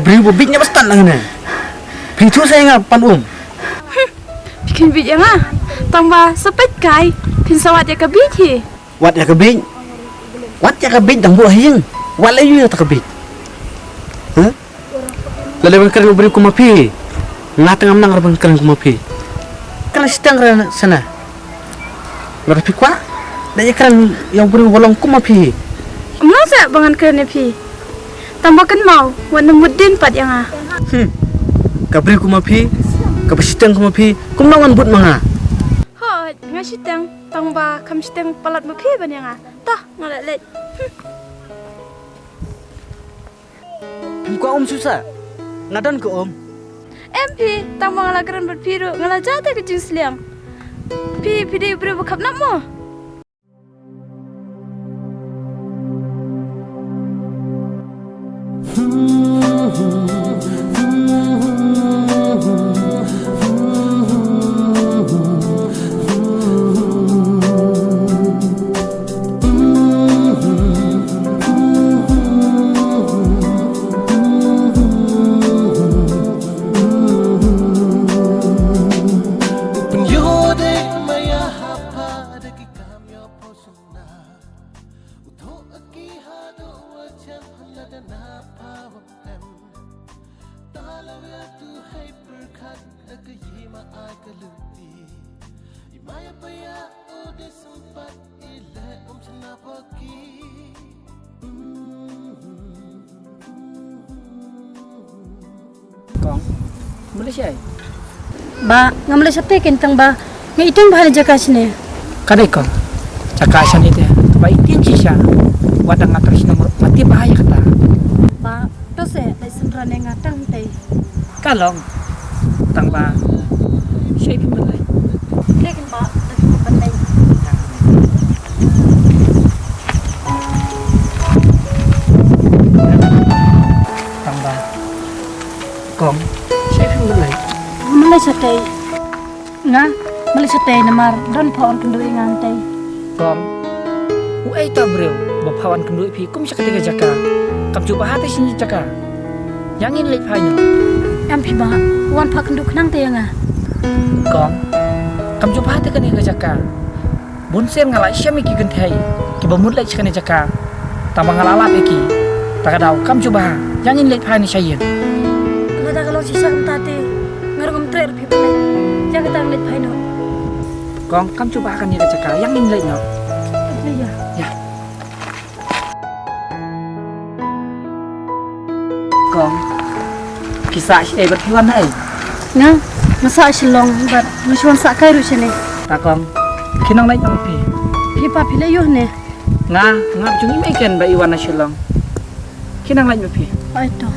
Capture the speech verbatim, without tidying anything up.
Briew ba bieit na ba stad lang ne. Phi tu sa nga pan um. Phi khein bieit ïa nga. Tang ba sa peit kai. Phin sa wad ïa ka bieit hi. Wad ïa ka bieit. Wad ïa ka bieit dang buh ha ïing. Wad la ïa ka bieit. Huh? Lada ban kren u briew kum ma phi. Nga tang am nang ban kren kum ma phi. Kren shiteng kren sana. Lada phi kwah. Da ïa kren ïa u briew ba long kum ma phi. Mno sa ba ngan kren ïa phi. Tang ba kynmaw wat nym mut dien pat ïa nga. Hmm. Ka briew kum ma phi. Ka ba shiteng kum ma phi. Kumno ngan bud ma nga. Hooid, nga shiteng. Tang ba kam shiteng palat ma phi ban ïa nga. Tah, nga la leit. Hmm. Phi kwah um susa? Nga don ka um. Em phi, tang ba nga la kren bad phi ruh, nga la jah te ka jingsliang. Phi, phi dei u briew ba khapnap mo? Kong, Malaysia ai? Ba, nga Malaysia te ken tang ba nga iteng ba ha jaka shane. Ka dei kong, jaka shane te ba iteng shisha. Wat dang nga tang shane mur mati ba ha ïa kata. Ba, to se dei sendra ne nga tang te. Ka long tang ba shai phi mut lai. Te ken ba, te ken ba lai. Tang ba kong, shai phi mut lai. Mut lai shatei. Nga, mut lai shatei namar don pha wan kynduh ïa nga tei. Kong, u ei ta briew ba pha wan kynduh ïa phi kum sha kata ka jaka. Kam ju ba ha te shin jaka. Yang in leit phai no. Em phi ba wan pha kynduh khnang te ïa nga. Kong, kam ju ba ha te kane ka jaka. Bun sien nga la shem ïa ki kynthei kiba mut leit sha kane jaka. Tang ba nga la lap ïa ki. Ta ka daw kam ju ba ha. Yang in leit phai no sha ïing. Lada ka long shisha kumta te nga ruh ngam treh ruh phi ban leit. Ïa kata ngan leit phai no. Kong, kam ju ba ha kane ka jaka. Yang in leit no. Leit ïa. Ïa. Kong, phi sah shaei bad phi wan na ei? Nga, nga sah Shillong bad nga shu wan sah kai ruh shane. Ta kong, phi nang leit na phi? Phi pa phi leit ïoh ne? Nga, nga jong i mei ken ba i wan na Shillong. Phi nang leit na phi? Ai to.